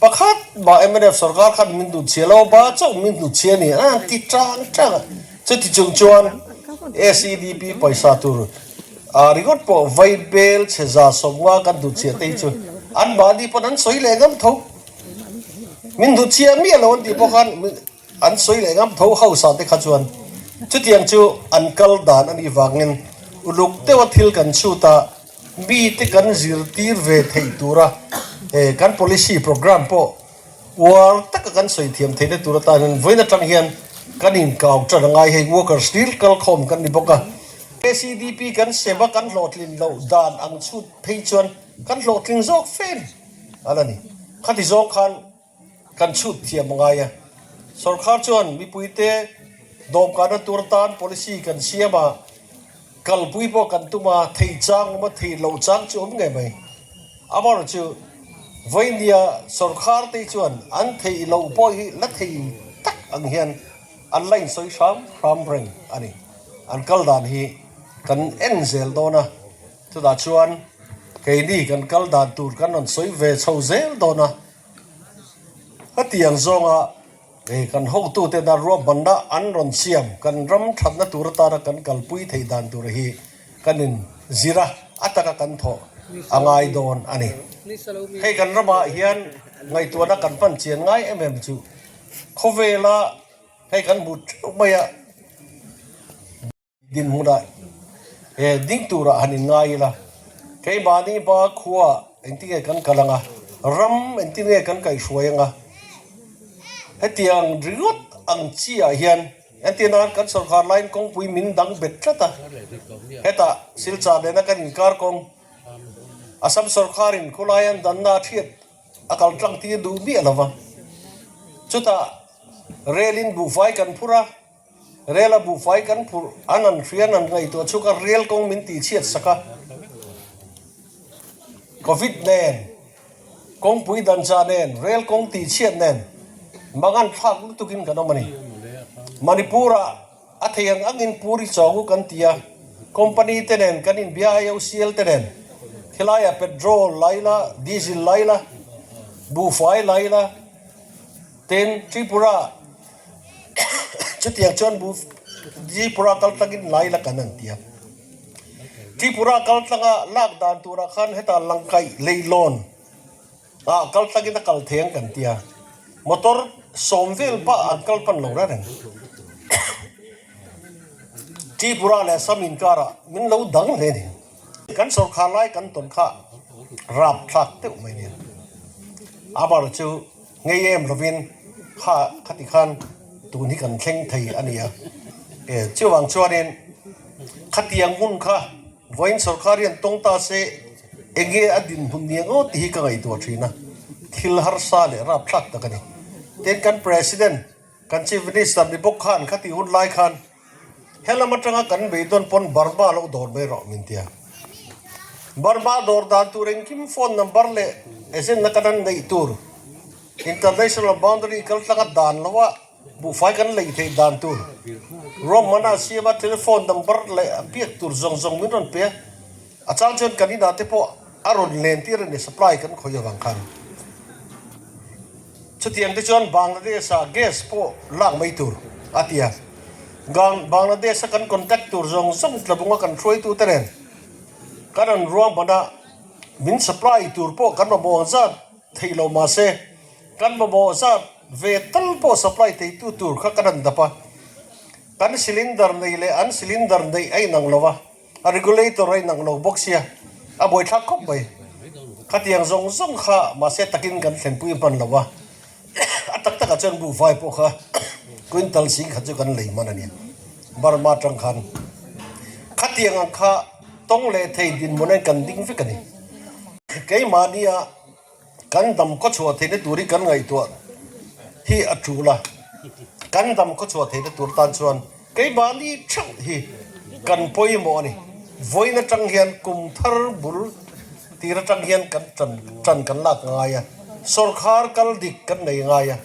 Pakhat. mah mnf sorkar khan min hnutchhiah lo ba chauh min hnutchhiah a ni a an ti tang tang a. Chuti chung chuan SEDP pawisa tur ah ringawt pawh vai bel chhe 150 kan hnutchhiah te hi chu anmahni pawn an sawi leh ngam tho. Min hnutchhiah miah lo an tih pawh khan an sawi leh ngam tho hausa te kha chuan chutiang chu an kal dan a nih vangin uluk deuha thil kan chhut a, mite kan zirtir ve theih tura kan policy programme pawh uar taka kan sawi thiam theihna tur atan hian vawiin atang hian kan inkau tan a ngai hei workers hlir kal khawm kan ni bawk a. SEDP kan sem a kan hlawhtlin loh dan ang chhut phei chuan kan hlawhtling zawk fe a la ni. Khati zawng khan Kan chhut thiam a ngai a. Sorkar chuan mipuite dawmkahna tur tan policy kan siam a, kalpui pawh kan tum a, thei chang awm a, thei loh chang chu awm ngei mai. Amaherawhchu chu vawinia sorkar te chuan an theih loh pawh hi la thei tak ang hian an la insawi hram hram reng a ni. An kal dan hi kan en zel dawn a, chutah chuan keini kan kal dan tur kan rawn sawi ve chho zel dawn a. Hetiang zawnga hei kan hotute dan ruahmanna an rawn siam kan ram thatna tur atana kan kalpui theih dan tur hi kan in zir a, a taka kan thawh a ngai dawn a ni. Hei kan ramah hian ngaihtuahna kan hman chian ngai em em chu khawvela hei kan hmu theuh mai a. Dinhmunah he ding turah han inngai ila, keimahni hma khua engtin nge kan kal anga, ram engtin nge kan kaihhruai anga, hetiang ringawt ang chiah hian entir nan kan sawrkar laiin kawngpui min dang bet tlat a, hetah Silchar nena kan inkar kawng Assam sawrkarin khawlai an danna a thiat a kal tlang tir duh miah lova, chutah rel in buhfai kan phur a. Rel a buhfai kan phurh an an hrian an ngaihtuah chhuk a, rel kawng min tihchhiat sak a. Covid nen, kawngpui dancha nen, rel kawng tihchhiat nen mangan thlak lutukin kan awm a ni. Manipur ah a thei ang angin Puri Chawngu kan ti a, company te nen kan inbia IOCL te nen khilaiah petrol la ila, diesel la ila, buhfai la ila, Tin, Tripura chutiang chuan bu Tripura kal tlangin lai la kan an ti a. Tripura kal tlanga lak dan turah khan heta Langkaih leilawn ah kal tlangin a kal thei ang kan ti a. Motor sawm vel pah an kal pan lo reng reng. Tripura leh Assam inkarah min lo dang hle a ni. Kan sawrkhar lai kan tawn kha rap thlak deuh mai nia. Amar chu ngei em lovin kha khati khan tun hi kan thleng thei a ni a. E chuvang chuanin khatiang hun kha vawiin sawrkhar hian tawng ta se enge a dinhmun ni ang aw tih hi ka ngaihtuah thin a. Thil harsa leh rap thlak tak a ni. Tin kan President, kan Chief Minister ni bawk khan khati hun lai khan Helam atanga kan beidawn pawn Burma lo dawr mai rawh min tia. Burma dawr dan tur engkim phone number leh agent na kan an neih tur international boundary kal tlanga dan lo a buhfai kan lei theih dan tur ruahman a siam a telephone number leh a biak tur zawng zawng min rawn pe a. A chang chuan kan inah te pawh a rawn len tir a ni supply kan khawih avang khan. Chutiang te chuan Bangladesh ah gas pawh lak mai tur a ti a. Bangladesh a kan contact tur zawng zawng tlabunga kan hruaitu te nen kan an ruahman a, min supply tur pawh kan mamawh ang zat theih lo mahse kan mamawh zat ve tal pawh supply theitu tur kha kan han dap a. Kan cylinder nei leh an cylinder neih a inang lo a. A regulator a inang lo bawk sia, a buaithlak khawp mai. Khatiang zawng zawng kha mahse takin kan thlenpui hman lo a, a tak takah chuan buhfai pawh kha quintal sing khat chu kan lei hman a nia, Burma atang khan. Khatiang ang kha tawng leh thei dinhmun ain kan ding vek a ni. Keimahnia Kan dam khaw chhuah theihna tur hi kan ngaihtuah hi a tul a, kan dam khaw chhuah theihna tur tan chuan keimahni theuh hi kan pawimawh a ni. Vawiin atang hian kum thar bul tir atang hian kan tan tan kan lak ngai a, sawrkhar kal dik kan nei ngai a.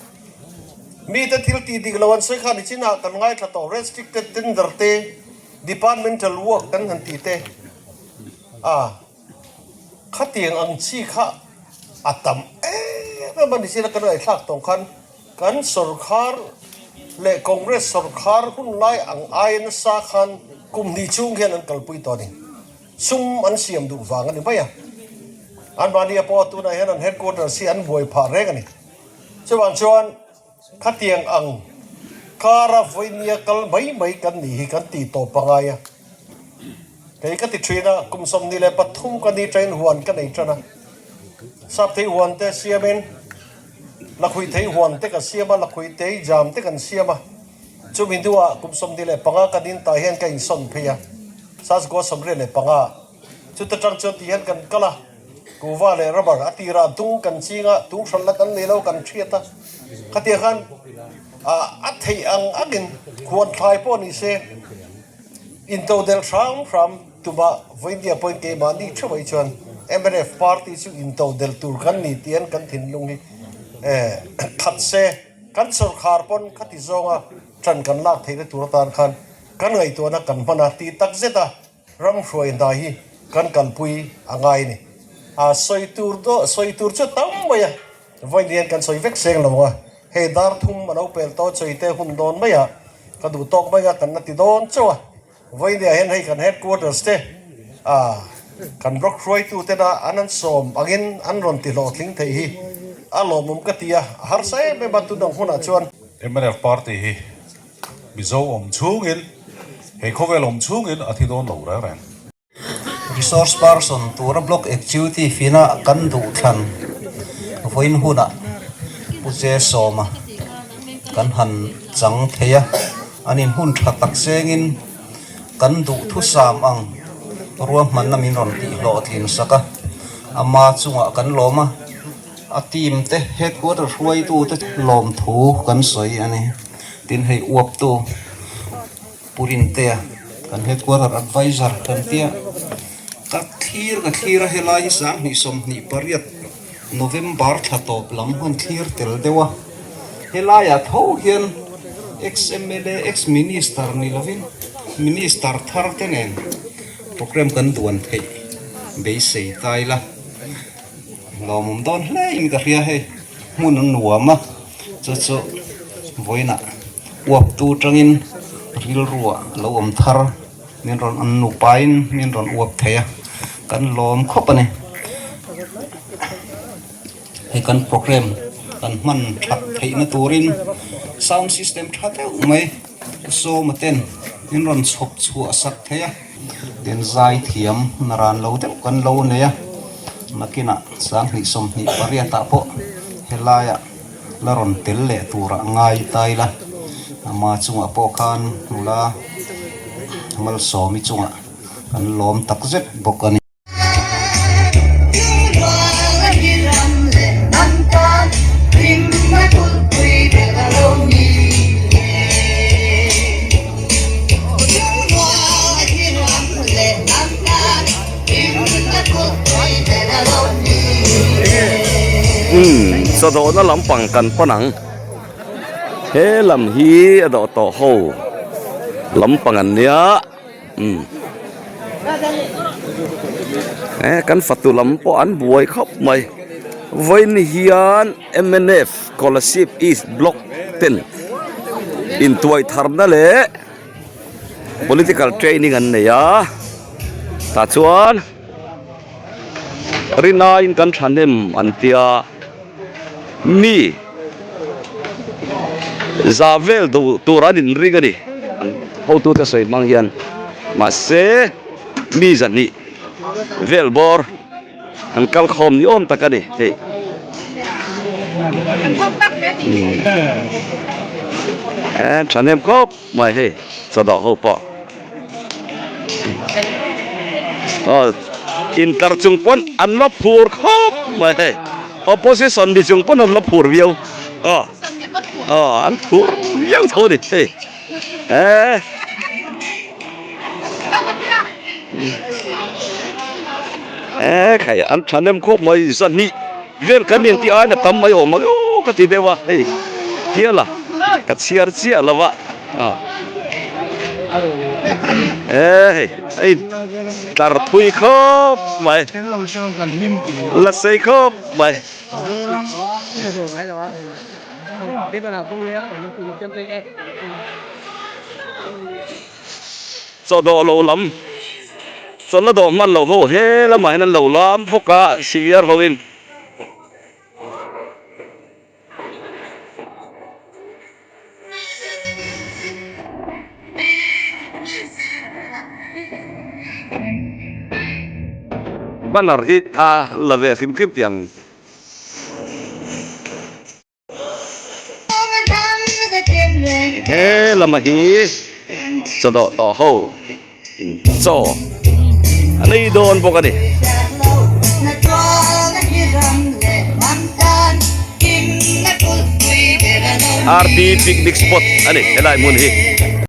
Mite thil tih dik lo an sawi khan i chinah kan ngaithla tawh restricted tender te, departmental work kan han tih te a. Khatiang ang chi kha a tam em em a ni zira kan ngaihthlak tawng khan kan sorkar leh Congress sorkar hun lai ang aia nasa khan kum hnih chhung hian an kalpui tawh a ni. Sum an siam duh vang a ni mai a. Anmahni pawh tunah hian an headquarters hi an buai phah reng a ni. Chuvang chuan khatiang ang kara vawinia kal mai mai kan nih hi kan tih tawp a ngai a. Kei ka ti thin a, kum 23 ka ni train huan ka nei tan a. Sap thei huan te siamin lakhuih thei huan te ka siam a, lakhuih tei jam te kan siam a. Chumi hnuah kum 25 ka nin tah hian ka insawn phei a, Sasgua 85. Chuta tang chuan ti hian kan kal a, kuhva leh rubber a tirah tung kan ching a, tung hranna kan nei lo kan hriat a. Khatiang khan a theih ang angin khuan thlai pawh ni se intodelh hram hram tuma vawiindia pawhin keimahni theuh ai chuan mnf party chu intodelh tur kan ni tih hian kan thinlung hi khat se. Kan sawrkhar pawn khati zawnga ṭan kan lak theihna tur atan khan kan ngaihtuahna kan hman a tih tak zet a, ram hruai hna hi kan kalpui a ngai a ni. A sawi tur daw sawi tur chu tam mai a, vawiin hian kan sawi vek seng lo a, hei dar thum a lo pel tawh chawi te hun dawn mai a, ka duh tawk mai a kan la ti dawn chauh a. Vawinia hian hei kan headquarters te ah kan block hruaitu tena an an sawm angin an rawn ti hlawhtling thei hi a lawmawm ka ti a, a harsa em em a tun ang hunah chuan. Mnf party hi Mizo awm chhungin, hei khawvel awm chhungin a thi dawn lo reng reng. Resource person tura block executive ina kan duh thlan vawiin hunah Pu Che Sawma kan han chang thei a. An inhun tha tak sengin kan duhthusam ang ruahmanna min rawn tih hlawhtlin sak a, ama chungah kan lawm a, a team te headquarter hruaitu te lawmthu kan sawi a ni. Tin hei uaptu Pu Rintea kan headquarter advisor kan tia ka thlir ka thlir a helai hi 2028 November thla tawp lam hun thlir tel deuh a, helaiah tho hian ex mla, ex minister ni lovin minister thar te nen programme kan duan theih beisei ta ila lawmawm dawn hle in ka hria hei hmun a nuam a chu chu vawiinah uap tu tangin rilruah lo awm thar. Min rawn an nupain min rawn uap thei a, kan lawm khawp a ni. Hei kan programme kan hman that theihna turin sound system tha deuh mai Sawma ten min rawn chhawp chhuah sak thei a. Tin zai thiam naran lo deuh kan lo nei a, nakinah 2028 ah pawh helaiah la rawn tel leh turah ngai ta ila, ama chungah pawh khan nula Malsawmi chungah kan lawm tak zet bawk a ni. Umm chawdawhna lampang kan pan ang he lam hi a dawh tawh ho lampang an nia umm e kan fatu lam pawh an buai khawp mai vawiin hian mnf scholarship east block ten intuai tharna leh. Political training an nei a tah chuan rinaiin kan thahnem an tia mi za vel duh tur an inring a ni hotute sawi hmang hian mahse mi zahnih vel bawr. An kal khawm ni awm tak a ni hei. Eh thahnem khawp mai hei chawdawh ho pawh. Aw intlar chung pawn an la phur khawp mai hei opposition ni chung pawn an la phur viau aw aw an phur viau tho a ni hei eh. E khai an thahnem khawp mai zahnih vel kan intih aiin a tam mai awm ang aw ka ti deuh a hei hial a ka chhiar chiah lo a e hei hei tlar thui khawp mai la sei khawp mai. Chaw dawh lo lam chawlhna dawh hman loh ho he lamah hian an lo lam bawk a sir hoin. Banner hi a la ve hrim hrim tih ang. He lama hi chawdawh tawh ho chaw an ei dawn bawk a ni. RT picnic spot a ni helai hmun hi.